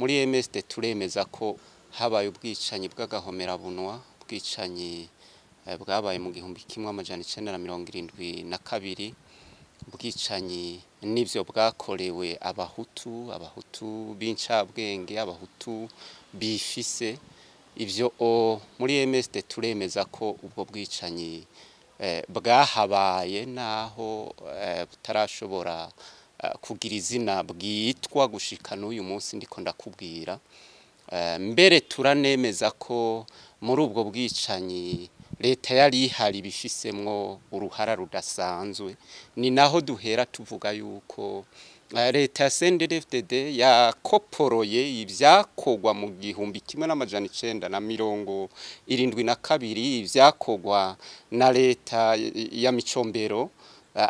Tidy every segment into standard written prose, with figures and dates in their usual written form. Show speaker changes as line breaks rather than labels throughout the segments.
Muri MSD turemeza ko habaye ubwicanyi bw'agahomerabunwa, ubwicanyi bwabaye mu 1972, ubwicanyi n'ivyo bwakorewe abahutu, abahutu b'incabwenge, abahutu bifise ivyo. Muri MSD turemeza ko ubwo bwicanyi bwahabaye, naho butarashobora kugira izina bwitwa gushika n'uyu munsi ndiko ndakubwira. Mbere turanemeza ko muri ubwo bwicanyi leta yari ihari bifisemwo uruhara rudasanzwe. Ni naho duhera tuvuga yuko leta ya CNDD-FDD yakoporoye ivyakogwa mu 1972, ivyakogwa na leta ya Micombero,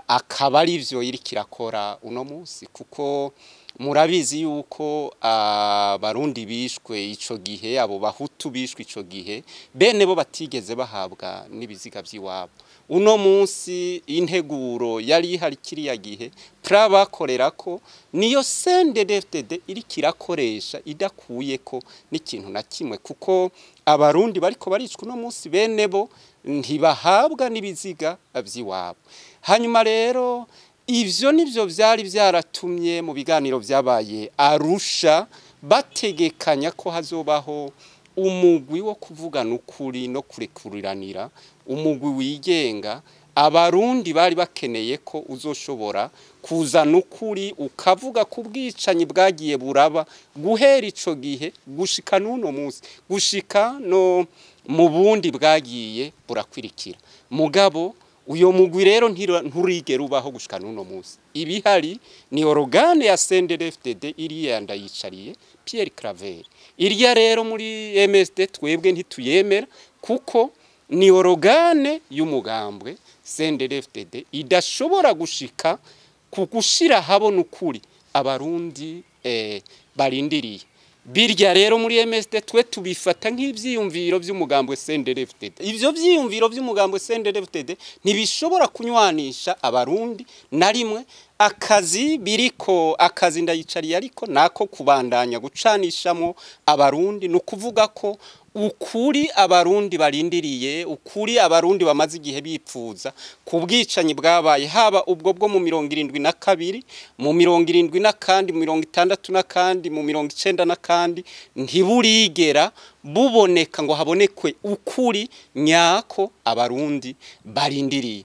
akaba ari vyo iriko irakora uno munsi, kuko murabizi yuko abarundi bishwe ico gihe, abo bahutu bishwe ico gihe, bene bo batigeze bahabwa n'ibiziga vy'iwabo. Uno munsi integuro yari ihari kiriya gihe pra bakorerako niyo CNDD-FDD iriko irakoresha, idakuyeko n'ikintu na kimwe, kuko abarundi bariko baricwa uno munsi bene bo ntibahabwa n'ibiziga vy'iwabo. Hanyuma rero ivyo nivyo vyari vyaratumye mu biganiro vyabaye Arusha bategekanya ko hazobaho umugwi wo kuvugana ukuri no kurekuriranira, umugwi wigenga abarundi bari bakeneye ko uzoshobora kuzana ukuri, ukavuga ku bwicanyi bwagiye buraba guhera ico gihe gushika n'uno munsi, gushika no mu bundi bwagiye burakwirikira. Mugabo uyo mugwi rero nturigera ubaho gushika n'uno munsi. Ibihari ni organe ya CNDD-FDD iriya Ndayicariye Pierre Claver. Irya rero muri MSD twebwe ntituyemera, kuko ni organe y'umugambwe CNDD-FDD idashobora gushika ku gushira habona ukuri abarundi barindiriye. Birya rero muri MSD twe tubifata nk'ivyiyumviro vy'umugambwe CNDD-FDD. Ivyo vyiyumviro vy'umugambwe CNDD-FDD ntibishobora kunywanisha abarundi na rimwe. Akazi biriko, akazi Ndayicariye ariko nako kubandanya gucanishamo abarundi, ni ukuvuga ko ukuri abarundi barindiriye, ukuri abarundi bamaze igihe bipfuza ku bwicanyi bwabaye, haba ubwo bwo mu 72, mu 70 na kandi, mu 60 na kandi, mu 90 na kandi, ntiburigera buboneka ngo habonekwe ukuri nyako abarundi barindiriye.